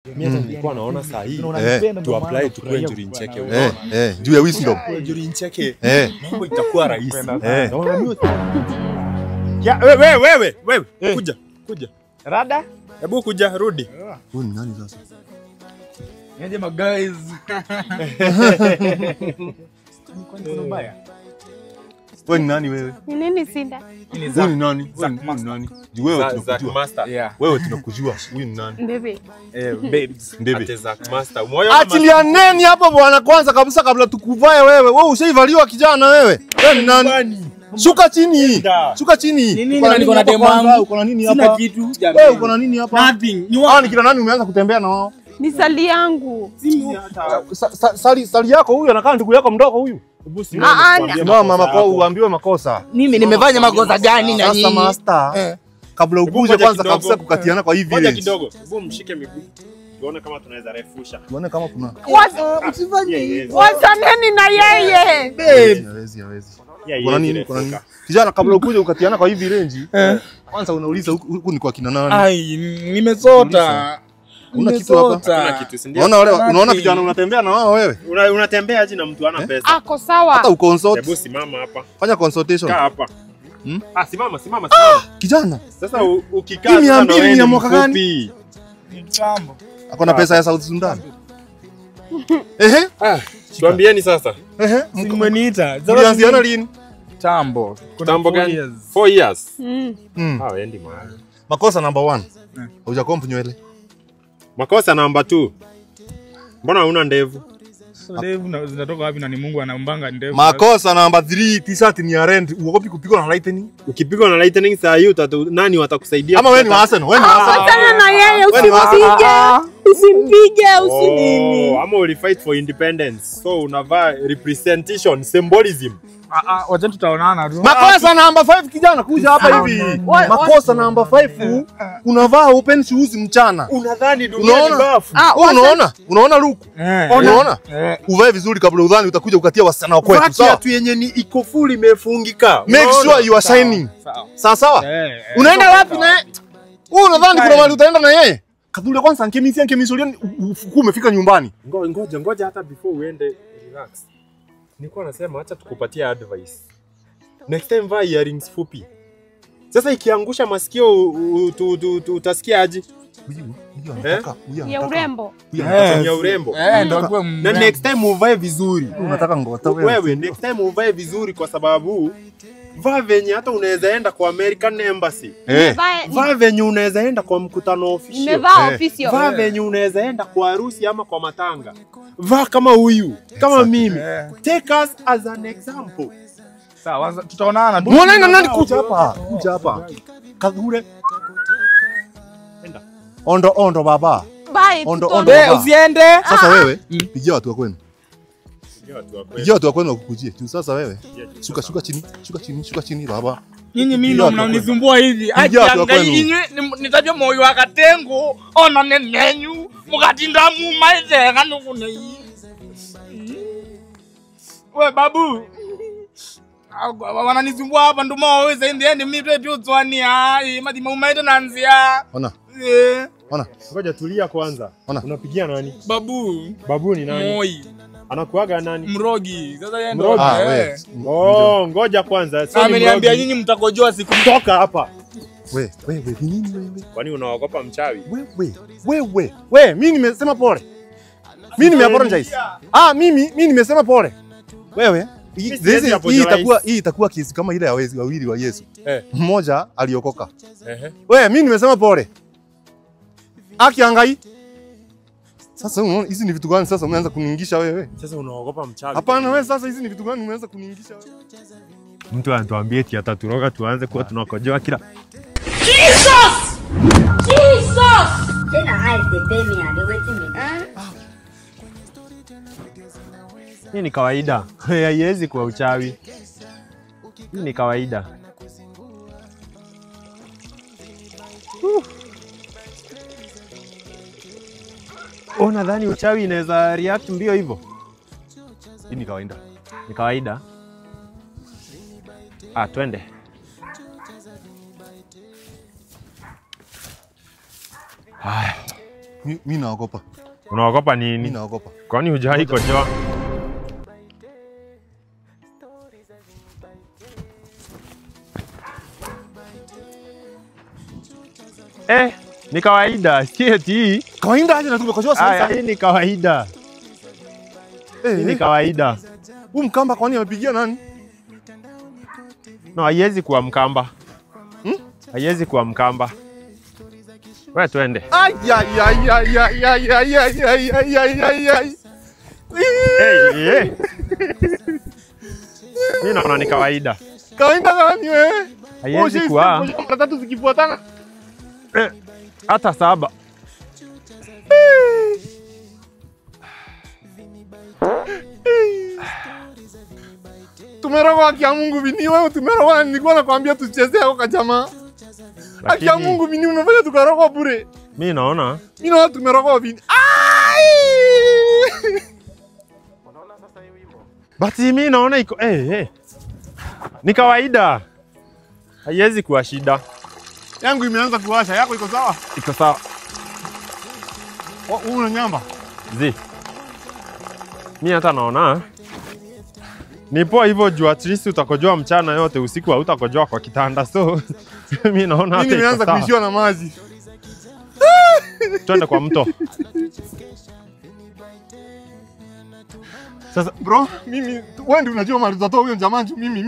Mimi hata nilikuwa naona saa hii tu apply tukue Njuri Ncheke. Juu ya wisdom. Njuri Ncheke. Mambo itakuwa rahisi. Naona mimi. Ya wewe kuja. Kuja. Rada? Hebu kuja rudi. Huyu ni nani sasa? Niaje ma guys. Kwani kuna mbaya? Wewe ni nani wewe? Ni nini Sinda? Huyu ni nani? Huyu ni nani? Juu wewe tunakujua. Wewe tunakujua. Huyu ni nani? Ndebe. Babes. Ndebe. Zack Master. Moyo. Achilia neni hapo bwana kwanza kabisa kabla tukuvae wewe. Wewe ushaivaliwa kijana wewe. Wewe ni nani? Shuka chini. Shuka chini. Nini niko na demo wangu? Uko na nini hapa? Sina kitu. Wewe uko na nini hapa? Nothing. Ni kila nani umeanza kutembea na wao? Ni sali yangu. Sali yako huyu anakaa ndugu yako mdogo huyu. Simama mama kwa uambiwe makosa. Mimi nimefanya makosa gani na nyinyi? Sasa master, kabla ukuje kwanza kabisa kukatiana kwa hivi. Ngoja kidogo. Hebu mshike miguu. Tuone kama tunaweza refusha. Tuone kama kuna. Usifanye hivi. Wachaneni na yeye. Babe. Hawezi. Kuna nini? Kuna nini? Kijana kabla ukuje ukatiana kwa hivi range. Kwanza unauliza huku ni kwa kina nani? Ai, nimesota. Una kitu hapa? Hakuna kitu, si ndio? Unaona wale, unaona vijana unatembea na wao wewe? Unatembea aje na mtu hana pesa? Ako sawa. Hata uconsult. Hebu simama hapa. Fanya consultation. Kaa hapa. Simama. Kijana. Sasa ukikaa sasa na wewe ni mwaka gani? Ni kitambo. Ako na pesa ya South Sudan. Ehe. Tuambieni sasa. Ehe, mmeniita. Mlianziana lini? Kitambo. Kitambo gani? 4 years. Endi mahali. Makosa number 1. Hujakomp nywele. Makosa namba 2. Mbona huna ndevu? Ndevu zinatoka wapi na ni Mungu anaumbanga ndevu? Makosa namba 3, t-shirt ni ya rent. Uogopi kupigwa na lightning? Ukipigwa na lightning saa hii nani watakusaidia? Ama wewe ni wa Arsenal, wewe ni wa Arsenal. Achana na yeye, usimpige. Usimpige, usinini. Ama uli fight for independence. So unavaa representation, symbolism. Wacha tutaonana tu. Makosa namba 5 kijana kuja hapa hivi. Makosa namba 5 unavaa open shoes mchana. Unadhani dunia ni bafu. Unaona? Unaona luku? Unaona? Uvae vizuri kabla udhani utakuja ukatia wasichana wa kwetu. Sawa. Kiatu yenye ni iko full imefungika. Make sure you are shining. Sawa sawa. Unaenda wapi na yeye? Wewe unadhani kuna mahali utaenda na yeye? Kadhule kwanza nkemisi ufuku umefika nyumbani. Ngoja hata before uende relax. Nilikuwa nasema acha tukupatie advice. Next time vaa earrings fupi. Sasa ikiangusha masikio utasikia aje? Huyu ya urembo. Ya urembo. Ndio. Na next time uvae vizuri. Unataka ngota wewe. Wewe next time uvae vizuri kwa sababu vaa venye hata unaweza enda kwa American Embassy. Vaa venye unaweza enda kwa mkutano official. Nimevaa official. Vaa venye unaweza enda kwa harusi ama kwa matanga. Vaa kama huyu, kama mimi. Take us as an example. Sawa, tutaonana. Muone na nani kuja hapa? Kuja hapa. Kadhure. Enda. Ondo baba. Bye. Ondo baba. Usiende. Sasa wewe pigia watu wa kwenu. Pigia watu wa kwenu wakukujie. Tu sasa wewe. Shuka chini. Shuka chini baba. Nyinyi mimi ndo mnanisumbua hivi. Acha nyinyi nitajua moyo wa katengo ona nenenyu mukatinda mumaithe kanukune. We babu. Wananisumbua hapa ndo maweza in the end mimi twetu utswani hai madima umaite nanzia. Ona. Ona. Ngoja tulia kwanza. Unapigia nani? Babu. Babu ni nani? Moi. Anakuaga nani? Mrogi. Sasa yeye ndo. Ngoja kwanza. Sio ni ameniambia nyinyi mtakojoa siku toka hapa. Wewe nini wewe? Kwani unaogopa mchawi? Wewe. Mimi nimesema pole. Mimi nime apologize. Mimi nimesema pole. Wewe hii itakuwa kesi kama ile ya wezi wawili wa Yesu. Mmoja aliokoka. Wewe mimi nimesema pole. Akiangai. Sasa unaona hizi ni vitu gani sasa umeanza kuniingisha wewe? Sasa unaogopa mchawi. Hapana wewe sasa hizi ni vitu gani umeanza kuniingisha wewe? Mtu anatuambia eti ataturoga tuanze kuwa tunakojoa kila. Jesus! Jesus! Tena eyes dey pay me and they waiting me. Hii ni kawaida. Haiwezi kuwa uchawi. Hii ni kawaida. Unadhani uchawi inaweza react mbio hivyo? Hii ni kawaida. Ni kawaida. Twende. Haya. Mimi naogopa. Unaogopa nini? Mimi naogopa. Kwani hujawahi kojoa? Ni kawaida, si eti. Kawaida aje na tumekojoa sasa. Hii ni kawaida. Hii ni kawaida. Huu Mkamba kwani amepigia nani? No, haiwezi kuwa Mkamba. Haiwezi kuwa Mkamba. Wewe twende. Ay ay ay ay ay ay ay ay ay ay ay ay. Hey, Mimi naona ni kawaida. Kawaida gani wewe? Haiwezi kuwa. Mara tatu zikifuatana. Hata 7. Tumerogwa haki ya Mungu Vini, wewe tumerogwa. Nilikuwa nakwambia tuchezee hao kajamaa. Haki ya Mungu Vini, umefanya tukarogwa bure. Mimi naona. Mimi naona tumerogwa Vini. Ai! But mimi naona iko Ni kawaida. Haiwezi kuwa shida. Yangu imeanza kuwasha, yako iko sawa? Iko sawa. Una nyamba? Zi. Mimi hata naona ni poa hivyo juu at least utakojoa mchana yote, usiku hautakojoa kwa kitanda. So mimi naona hata mimi nimeanza kuishiwa na maji. Twende kwa mto. Sasa bro, mimi wewe ndio unajua mali za huyo jamaa juu mimi.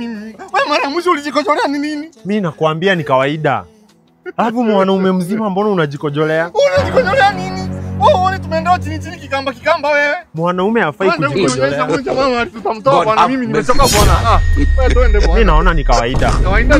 Wewe mara mwisho ulijikojolea ni nini? Mimi nakwambia ni kawaida. Alafu mwanaume mzima mbona unajikojolea? Unajikojolea nini? Wewe uone tumeenda chini chini kikamba kikamba wewe. Mwanaume hafai kujikojolea. Huyo jamaa mali tutamtoa bwana, mimi nimechoka bwana. Ah, wewe twende bwana. Mimi naona ni kawaida. Kawaida.